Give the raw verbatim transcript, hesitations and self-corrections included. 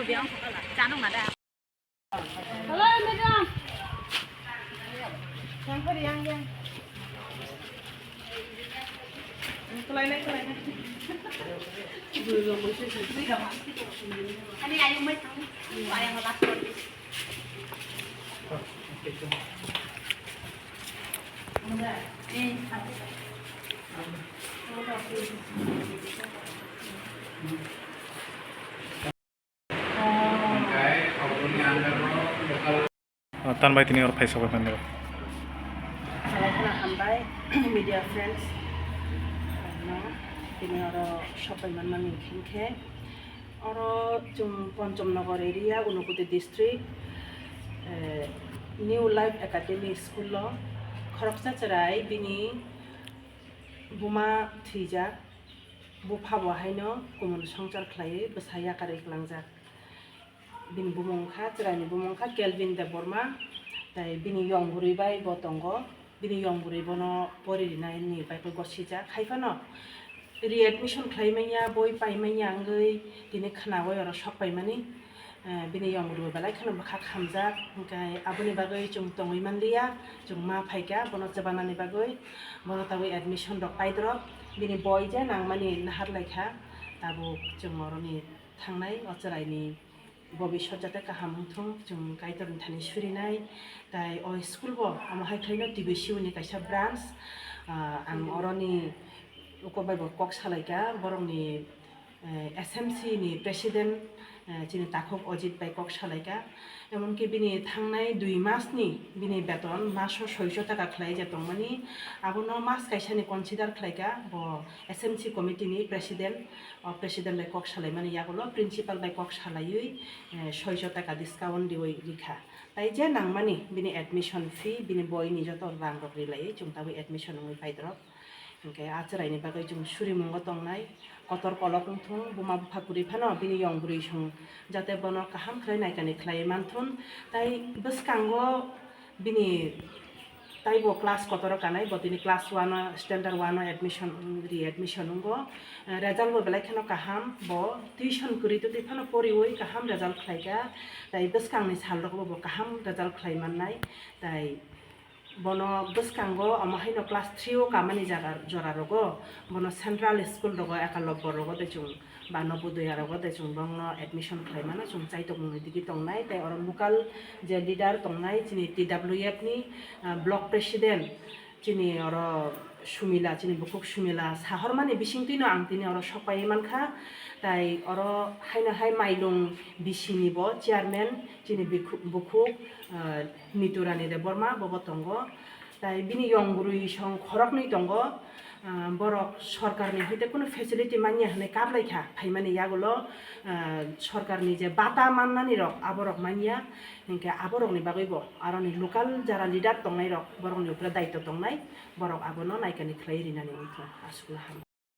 Hello, madam. Yang kari, yang, yang. Kelai nai, kelai nai. Ani ayung mai thang. Ayang last one. Eh, Ah, tan bai tini oro phai sobai mani. Khwna hambai, media friends, no, tini oro sobai manmani hinkhe, oro chwng Pancham Nagar area, Unakoti district, eh, New Life Academy school o khoroksa chwrai bini buma thwijak, bupha bo haino kumun swngchar khlaiwi bwsa yakarwi kwlangjak. Bini bumung wngkha, chwraini bumung wngkha Kelvin Debbarma, tei bini yong bwrwi bai bo tongo. Bini yong bwrwi bono pori rinani bai khe gosijak. Hai phano readmission khlai manya, boi pai manya wngwi tini khwnaui oro sok paimani. Eh, bini yong bwrwi belai kheno bwkha khamjak, hwnkhe aboni bagwi chwng tongwi manliya, chwng ma phaikha bono chwbanani bagwi, bono tabuk admission rok paidrop, bini boi je nangmani nahar laikha, tabuk chwng oroni thangnai o chwraini bobiswt jate kaham wngthung, chwng Kaitorni thani surinai. Tai o school bo omo hai khlaino T B C O ni kaisa branch, ah, ang oroni uko bai bo kok salaikha, borokni, eh, S M C ni president, eh, chini takhuk Ajit bai kok salaikha. Emonki bini thangnai dui mas ni bini beton maso soiso taka khlai je tongmani, abono mas kaisa ni consider khlaikha bo S M C committee ni president. O president bai kok salaimani yagulo principal bai kok salaiwi, eh, soiso taka discount riwi rikha. Tai je nangmani bini admission fee, bini boini joto rang rok rilaiwi chwng tabuk admission wngwi paidrop. Hwnkhe a chwraini bagwi chwng surimungo tongnai, kotor kolok wngthung, buma bupha kwrwi phano bini yong bwrwi song jate bono kaham khlai naikani khlaiwi manthun. Tai bwskango bini taibo class kotoro kanai, bo tini class one o, standard one o admission, readmission wngo. Eh, result bo belai kheno kaham, bo tuition kwrwi twi twi phano poriwi kaham result khlaikha. Tai bwskangni salrogo bo kaham result khlai mannai. Tai bono bwskango omo haino class three o kamani jaga jora rogo bono central school rogo, Ekalobbo rogo de chwng ba Nobodoya rogo de chwng bongno admission khlai mano, chwng chaitokmungni digi tongnai. Tai oro local je leader tongnai chini T W F ni, ah, block president chini oro Sumila, chini bukhuk Sumila sahormani bisingtwino ang tini oro sokpai mankha. Tai oro haino hai Mailung B C ni bo chairman chini bikhu-, bukhuk, ah, Niturani Debbarma bobo tongo. Tai bini yong bwrwi song khoroknwi tongo. Ah, borok sorkarni hoite kunu facility manya hwnwi kaplaikha, phaimani yagulo, ah, sorkarni je bata mannani rok aborok manya, hinkhe aborokni bagwibo aroni local jara leader tongnairok borokni upre daitw tongnai, borok abono naikani khlai rinani wngkha. Aswkno hambai.